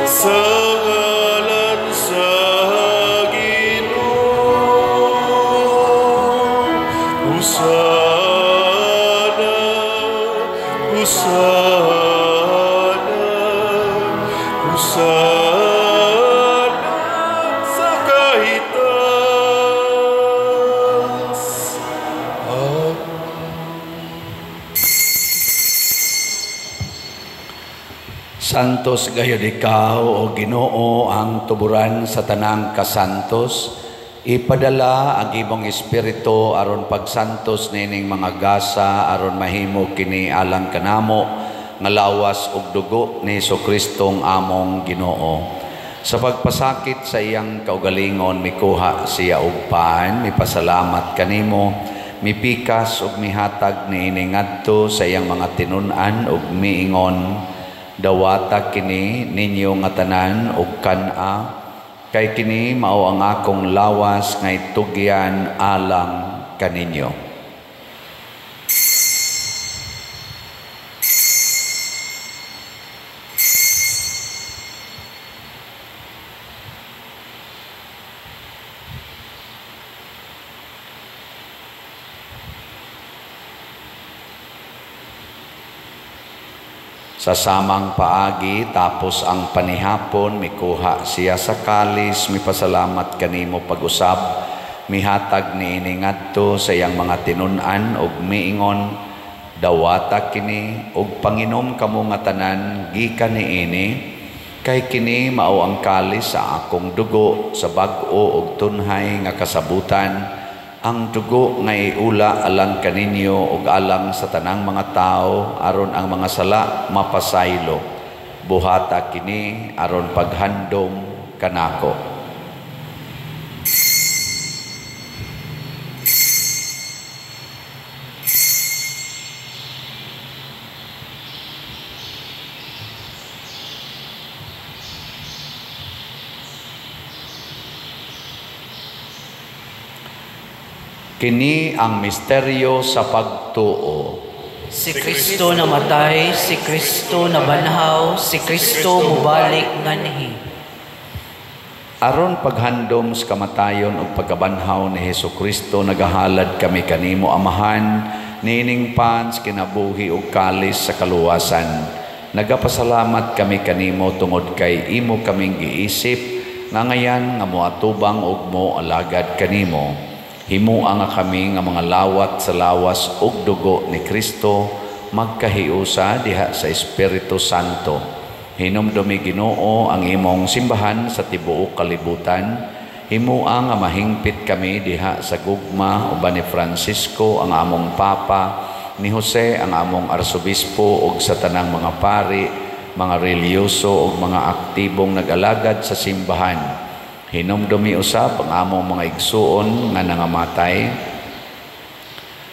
sa ngalan sa Ginoo. Hosana, Hosana, Hosana sa kahitas. Santos gayud ikaw, o Ginoo, ang tuburan sa tanang kasantos. Ipadala ang imong espiritu aron pagsantos nining mga gasa aron mahimo kini alang kanamo nga lawas ug dugo ni Hesus-Kristong among Ginoo. Sa pagpasakit sa iyang kaugalingon mikuha siya og pan, mipasalamat kanimo, mipikas ug mihatag niini ngadto sa iyang mga tinun-an ug miingon, dawata kini ninyo nga tanan ug kan-a, kay kini mao ang akong lawas nga itugyan alang kaninyo. Sa samang paagi, tapos ang panihapon, mikuha siya sa kalis, mipasalamat kanimo pag-usab, mihatag niini ngadto sa iyang mga tinun-an ug miingon, dawata kini ug panginom kamo nga tanan gikan niini, kay kini mao ang kalis sa akong dugo sa bag-o ug tunhay nga kasabutan, ang dugo nga iula alang kaninyo ug alang sa tanang mga tawo aron ang mga sala mapasaylo. Buhata kini aron paghandom kanako. Kini ang misteryo sa pagtuo. Si Kristo namatay, si Kristo nabanhaw, si Kristo mubalik nganhi. Aron paghandom sa kamatayon ug pagkabanhaw ni Hesus Kristo, nagahalad kami kanimo, Amahan, niining pans kinabuhi ug kalis sa kaluwasan. Nagapasalamat kami kanimo tungod kay imo kaming giisip nga ngayan nga moatubang ug moalagad kanimo. Himua nga kami nga mga lawat sa lawas ug dugo ni Kristo magkahiusa diha sa Espiritu Santo. Hinumdumi, Ginoo, ang imong simbahan sa tibuok kalibutan. Himua nga mahingpit kami diha sa gugma uban ni Francisco ang among Papa, ni Jose ang among Arsobispo ug sa tanang mga pari, mga relihiyoso ug mga aktibong nag-alagad sa simbahan. Hinumdumi usab ang among mga igsuon nga nangamatay.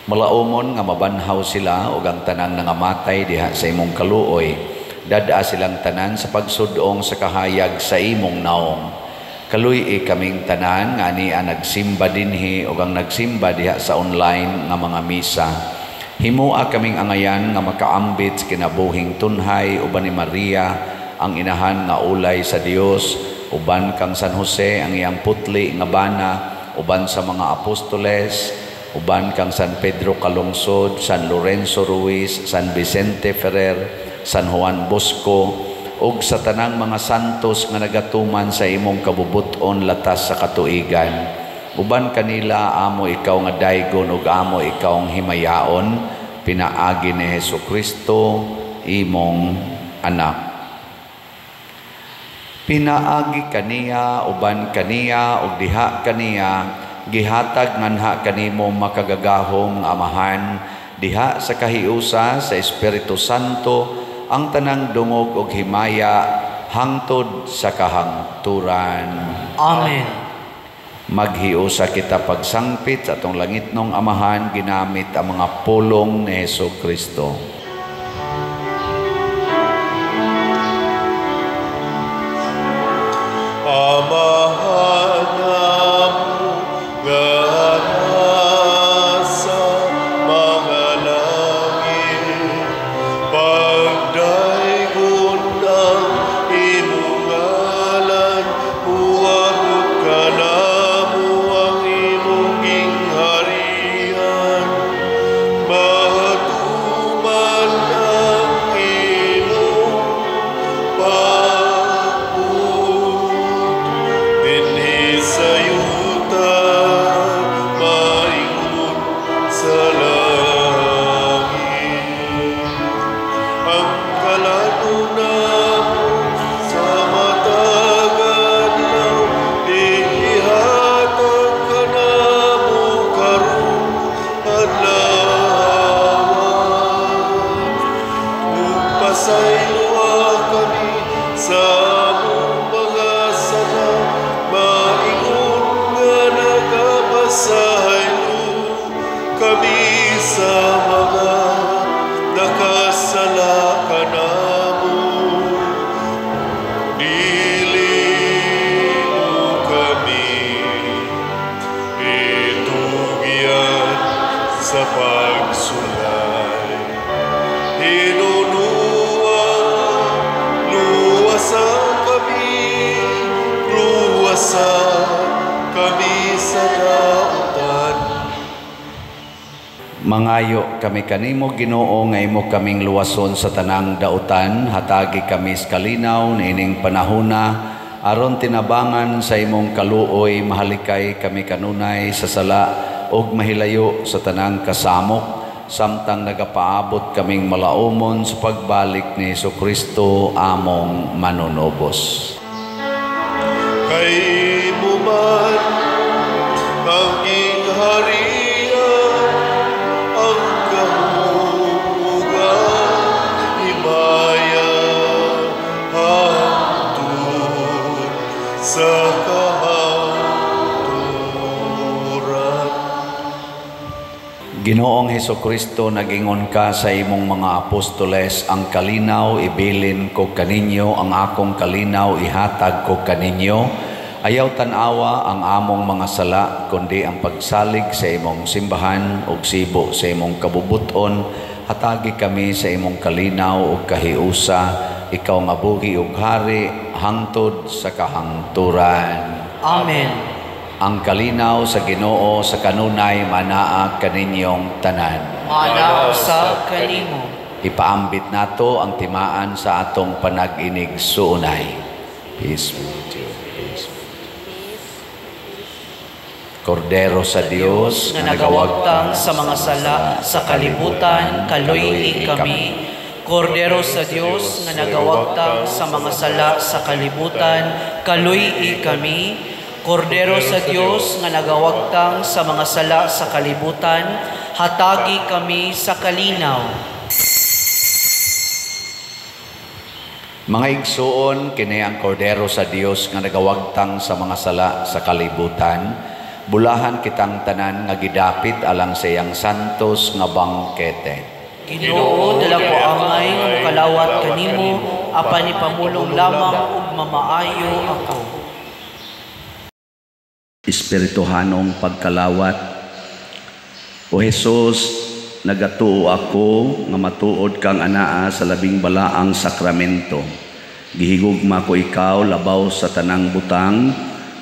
Malaumon nga mabanhaw sila ug ang tanang nangamatay diha sa imong kaluoy. Dad-a silang tanan sa pagsudong sa kahayag sa imong naong. Kaluy-i kaming tanan nga ania nagsimba dinhi ug ang nagsimba diha sa online nga mga misa. Himua kaming angayan nga makaambit sa kinabuhing tunhay uban ni Maria ang inahan nga ulay sa Dios, uban kang San Jose ang iyang putli nga bana, uban sa mga apostoles, uban kang San Pedro Calungsod, San Lorenzo Ruiz, San Vicente Ferrer, San Juan Bosco, ug sa tanang mga santos nga nagatuman sa imong kabubut-on latas sa katuigan. Uban kanila amo ikaw nga daygon ug amo ikaw ang himayaon, pinaagi ni Hesus Kristo imong anak. Pinaagi kaniya, uban kaniya, ug diha kaniya, gihatag nganha kanimo makagagahom nga Amahan, diha sa kahiusa sa Espiritu Santo, ang tanang dungog ug himaya hangtod sa kahangturan. Amen. Maghiusa kita pagsangpit sa atong langitnong Amahan ginamit ang mga pulong ni Hesus Kristo. Amahan namo nga nasa mga langit, pagdaygon ang imong ngalan, muabot kanamo ang imong gingharian, matuman ang imong pagbuot dinhi sa yuta, maingon sa langit. Ang kalan-on namo sa matag adlaw, ihatag kanamo karong adlaw. Ug pasayloa kami sa among mga sala, maingon nga nagapasaylo kami sa mga nakasala kanamo. Dili mo kami itugyan sa pagsulay. Hinunua, luwasa kami sa dautan. Mangayo kami kanimo, Ginoo, nga imo kaming luwason sa tanang dautan, hatagi kami sa kalinaw niining panahona, aron tinabangan sa imong kaluoy, mahalikay kami kanunay sa sala ug mahilayo sa tanang kasamok, samtang nagapaabot kaming malaumon sa pagbalik ni Hesus Kristo among manunubos. Kay imo man ang gingharian, ang gahom ug ang himaya, hangtod sa kahangturan. Ginoong Hesus Kristo, nag-ingon ka sa imong mga apostoles, ang kalinaw ibilin ko kaninyo, ang akong kalinaw ihatag ko kaninyo. Ayaw tan-awa ang among mga sala, kundi ang pagsalig sa imong simbahan ug sibo sa imong kabubuton. Hatagi kami sa imong kalinaw ug kahiusa, ikaw nga buhi ug hari hangtod sa kahangturan. Amen. Ang kalinaw sa Ginoo sa kanunay manaa kaninyong tanan. Manaa usab kanimo. Ipaambit nato ang timaan sa atong panag-inig suunay. Peace be with you. Peace be with you. Kordero sa Dios nga nagawagtang sa mga sala sa kalibutan, kaluy-i kami. Kordero sa Dios nga nagawagtang sa mga sala sa kalibutan, kaluy-i kami. Kordero sa Dios nga nagawagtang sa mga sala sa kalibutan, hatagi kami sa kalinaw. Mga igsuon, kini ang Kordero sa Dios nga nagawagtang sa mga sala sa kalibutan. Bulahan kitang tanan nga gidapit alang sa iyang santos nga bangkete. Ginoo, dala ko angay nga mokalawat kanimo, apan ipamulong lamang ug mamaayo ako. Espirituhanong pagkalawat. O Hesus, nagatuo ako nga matuod kang anaa sa labing balaang sakramento. Gihigugma ko ikaw labaw sa tanang butang,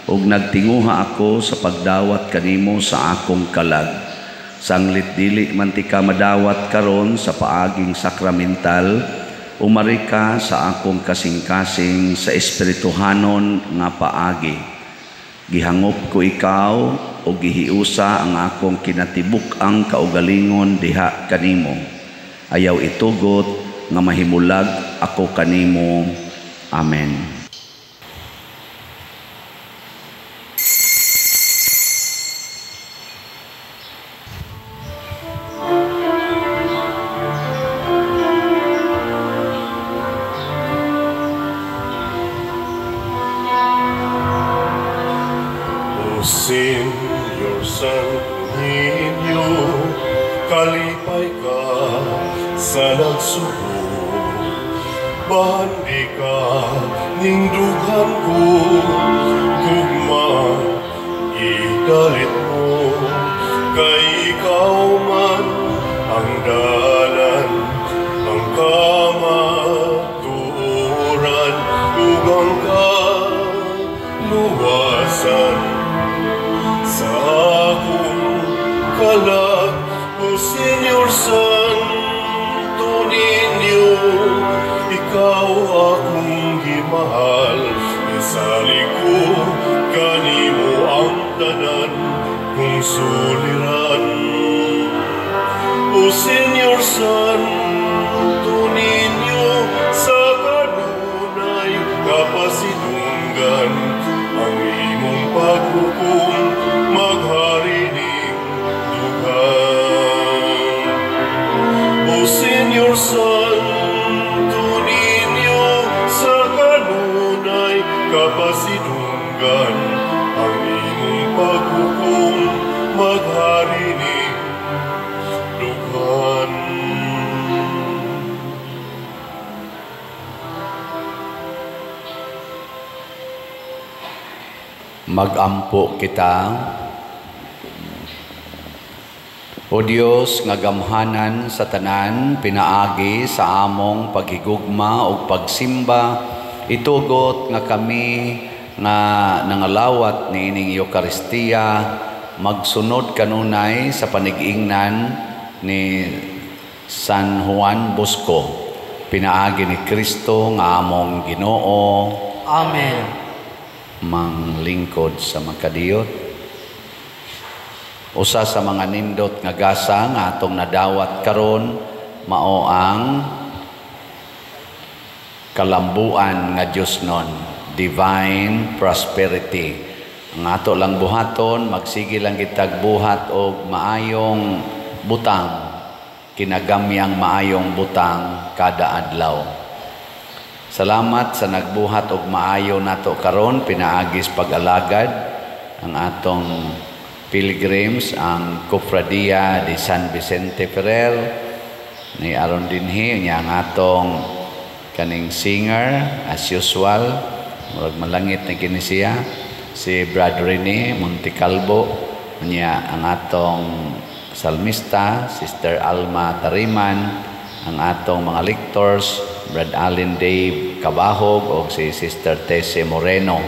ug nagtinguha ako sa pagdawat kanimo sa akong kalag. Sanglit dili man ti ka madawat karon sa paaging sakramental, umari ka sa akong kasing-kasing sa espirituhanon nga paagi. Gihangop ko ikaw o gihiusa ang akong kinatibuk-ang kaugalingon diha kanimo. Ayaw itugot nga mahimulag ako kanimo. Amen. Señor Santo Niño, kalipay ka sa nagsubo. Bandi ka ningdugan ko, gugma idalit mo. Kay ikaw man ang dalan, ang kamatuoran, ug ang kaluwasan. Sa akong kalag, O Señor Santo Niño, ikaw akong gimahal. Isalig ko kanimo ang tanan kong suliran. O Señor Santo Niño, sa kanunay kapasidunggan ang imong paghukom, maghari ning dugang. O Señor Santo Niño, sa kanunay kapasidunggan ang imong paghukom, maghari ning dughan. Magampo kita. O Dios nga gamhanan sa tanan, pinaagi sa among paghigugma ug pagsimba, itugot nga kami nga nangalawat niining Eukaristiya magsunod kanunay sa panigingnan ni San Juan Bosco, pinaagi ni Kristo nga among Ginoo. Amen. Manglingkod sa makadiyot. Usa sa mga nindot nga gasa nga atong nadawat karon mao ang kalambuan nga Dios nun, divine prosperity. Ang ato lang buhaton, magsige lang kitag buhat og maayong butang, kinagamyang maayong butang kada adlaw. Salamat sa nagbuhat og maayo nato karon pinaagis pag-alagad ang atong pilgrims, ang Cofradia de San Vicente Ferrer ni aron dinhi nya ang atong kaning singer as usual, murag malangit na kini siya, Si Brad Rene Montecalvo, niya ang atong salmista, Sister Alma Tariman, ang atong mga lectors, Brad Allen Dave Cabahog o si Sister Tessie Moreno,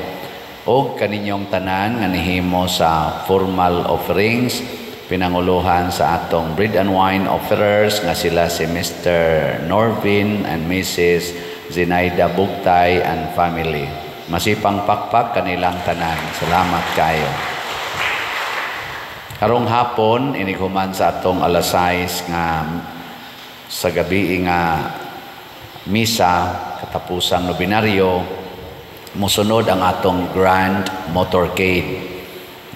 og kaninyong tanan nga nihimo sa formal offerings, pinanguluhan sa atong bread and wine offerers nga sila si Mr. Norvin and Mrs. Zenaida Bugtay and family. Masipang pakpak kanilang tanan. Salamat kayo. Karong hapon, inighuman sa atong alas 6 nga sa gabi nga misa, katapusang nobinaryo, musunod ang atong grand motorcade.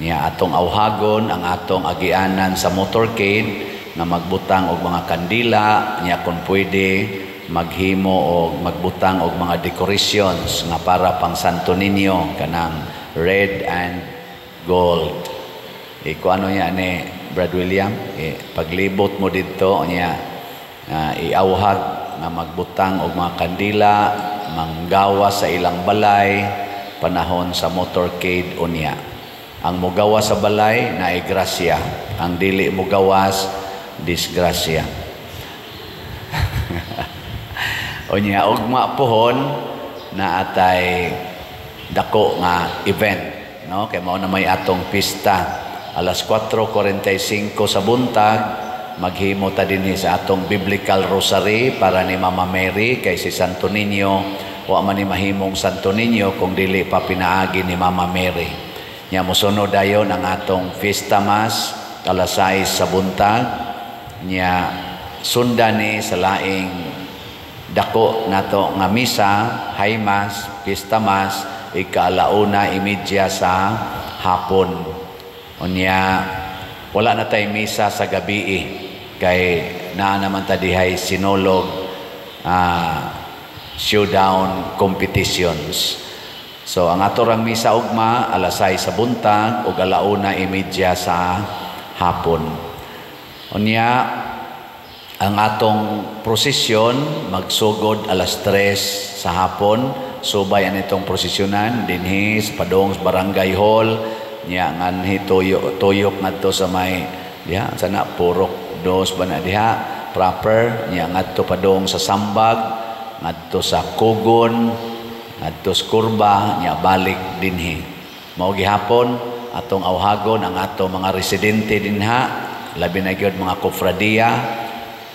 Niya atong awhagon ang atong agianan sa motorcade nga magbutang og mga kandila, niya kung pwede maghimo og magbutang og mga decorations nga para pang Santo Niño, kanang red and gold. E kung ano niya ni Brad William, e, paglibot mo didto niya, iawhag nga magbutang og mga kandila, manggawa sa ilang balay panahon sa motorcade unya. Ang mugawa sa balay naay grasya, ang dili mugawas, disgrasya. Unya ugma pohon na atay dako nga event, no, kay mao na may atong pista alas 4:45 sa buntag. Maghimo ta dinhi sa atong biblical rosary para ni Mama Mary, kay si Santo Niño wa man ni mahimong Santo Niño kung dili pa pinaagi ni Mama Mary. Nya mosunod dayon ang atong fiesta mass alas 6 sa buntag. Nya sundan ni sa laing dako nato nga misa, high mass, fiesta mass, ika-1:30 sa hapon. Unya wala na tay misa sa gabi kay naa naman ta dihay sinulog showdown competitions. So ang ato rang misa ugma alas 6 sa buntag ug 1:30 sa hapon. Unya ang atong prosesyon magsugod alas 3 sa hapon. Subay ang itong prosesyonan dinhi sa padong sa Barangay Hall, niya nganhi tuyok tuyok ngadto sa may diha sana Purok Dos ba na diha proper, niya ngadto padong sa Sambag, ngadto sa Kugon, ngadto sa Kurba, niya balik dinhi. Mao gihapon atong awhagon ang ato mga residente dinha, labi na gyud mga kofradiya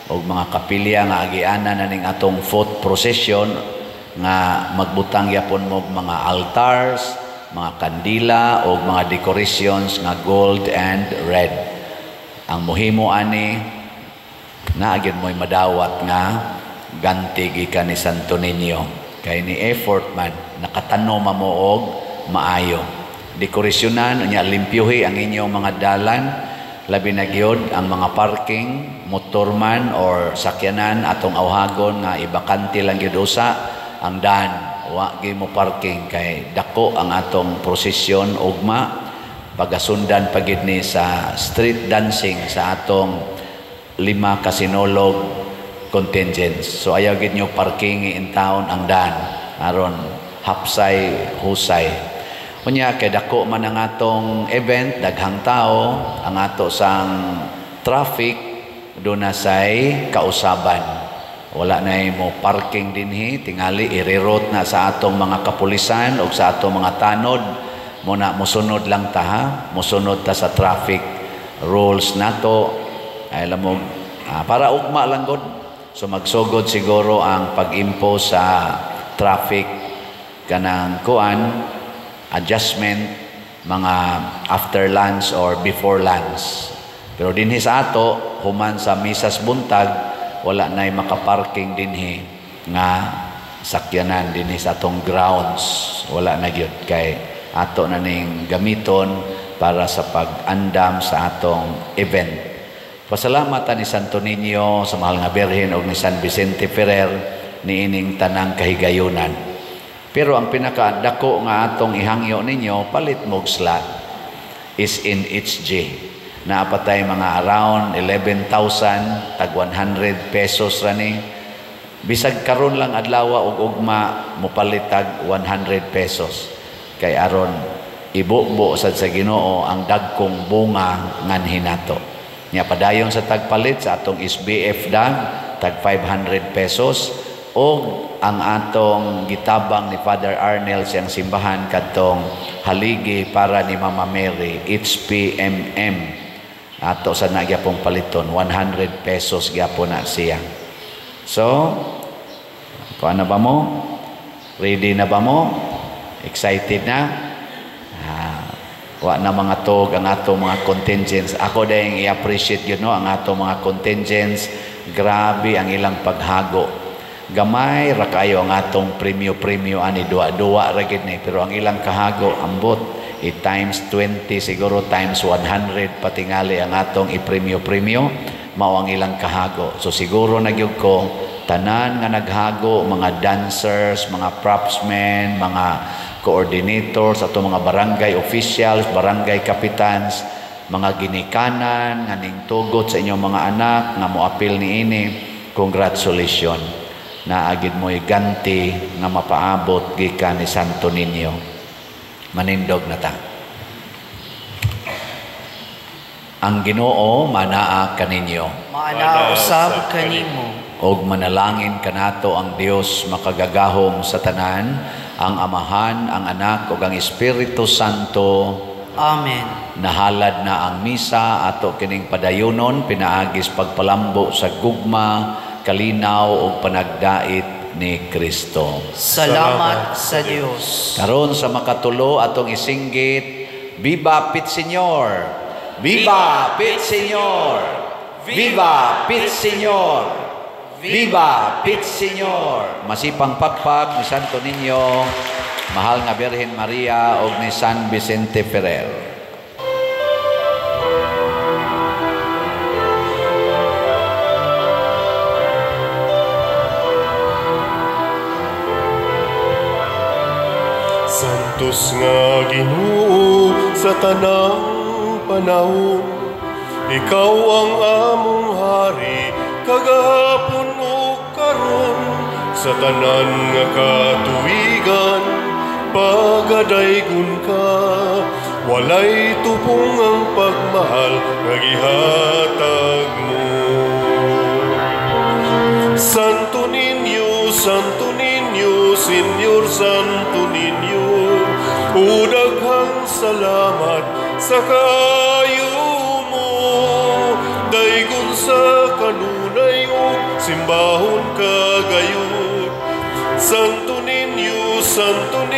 og mga kapilya nga agianan na ning atong foot procession, nga magbutang yapon mo mga altars, mga kandila o mga decorations nga gold and red. Ang muhimo ani naa gyud mo'y madawat nga ganti gikan ni Santo Niño kay ni effort man nakatanom mo og maayo. Dekorasyonan unya, limpyuhi ang inyong mga dalan, labi na gyud ang mga parking, motor man or sakyanan. Atong awhagon nga ibakante lang gyud usa ang daan, wa gyud mo parking kay dako ang atong prosesyon ugma, pagasundan pa gyud ni sa street dancing sa atong lima ka sinulog contingents. So ayaw gyud nyo parking in town ang daan aron hapsay husay. Unya kay dako man ang atong event, daghang tao, ang ato sang traffic do na say kausaban. Wala na mo parking dinhi, tingali i-reroute na sa atong mga kapulisan o sa atong mga tanod. Muna mosunod lang ta ha, mosunod ta sa traffic rules nato. Ay alam mo, para ugma lang gud. So magsugod siguro ang pag-impose sa traffic kanang kuan adjustment mga after lunch or before lunch. Pero dinhi sa ato, human sa misas buntag, wala na'y makaparking dinhi nga sakyanan dinhi sa atong grounds. Wala na gyud kay ato na ning gamiton para sa pag-andam sa atong event. Pasalamatan ni Santo Niño, sa Mahal nga Birhen ug ni San Vicente Ferrer niining tanang kahigayunan. Pero ang pinakadako nga atong ihangyo ninyo, palit mog slot is in HG. Naapatay mga around 11,000, tag 100 pesos rani. Bisag karon lang adlaw ug ugma, mopalit tag 100 pesos. Kay aron Ibubo sad sa Ginoo ang dagkong bunga nganhi nato. Nya padayon sa tagpalit sa atong SBF dag tag 500 pesos og ang atong gitabang ni Father Arnel siyang simbahan kadtong haligi para ni Mama Mary HPMM ato sa na gyapong paliton 100 pesos gyapon na siya. So, kuan na ba mo? Ready na ba mo? Excited na? Wa na mga tog ang ato mga contingents. Ako dayong i-appreciate yun, no, ang ato mga contingents. Grabe ang ilang paghago. Gamay ra kayo ang atong premyo-premyo ani duwa-duwa ra gid ni, pero ang ilang kahago ambot i times 20 siguro times 100 patingali ang atong i-premyo-premyo mao ang ilang kahago. So siguro na gyud ko tanan nga naghago, mga dancers, mga propsmen, mga coordinators, ato mga barangay officials, barangay kapitans, mga ginikanan nga ning tugot sa inyong mga anak nga moapil niini, congratulations. Naagid mo'y ganti nga mapaabot gikan ni Santo Niño. Manindog na ta. Ang Ginoo manaa kaninyo. Maanaa usab kanimo. Og manalangin kanato ang Dios makagagahom sa tanan, ang Amahan, ang Anak ug ang Espiritu Santo. Amen. Nahalad na ang misa ato kining padayunon pinaagis pagpalambo sa gugma, kalinaw ug panagdait ni Kristo. Salamat sa Dios. Karon sa makatulo atong isinggit, Viva Pit Señor! Viva Pit Señor! Viva Pit Señor! Viva Pit Señor! Masipang pakpak ni Santo Niño, mahal nga Birhen Maria ug ni San Vicente Ferrer. Santos nga Ginoo sa tanang panahon, ikaw ang among hari kagahapon ug karon, sa tanan nga katuwigan pagadaygon ka, walay tupong ang pagmahal nga gihatag mo. Santo Niño, Santo Niño, Señor Santo Niño, o daghang salamat sa kaayo mo, daygon sa kanunay ug simbahon kagayud. Santo Niño, Santo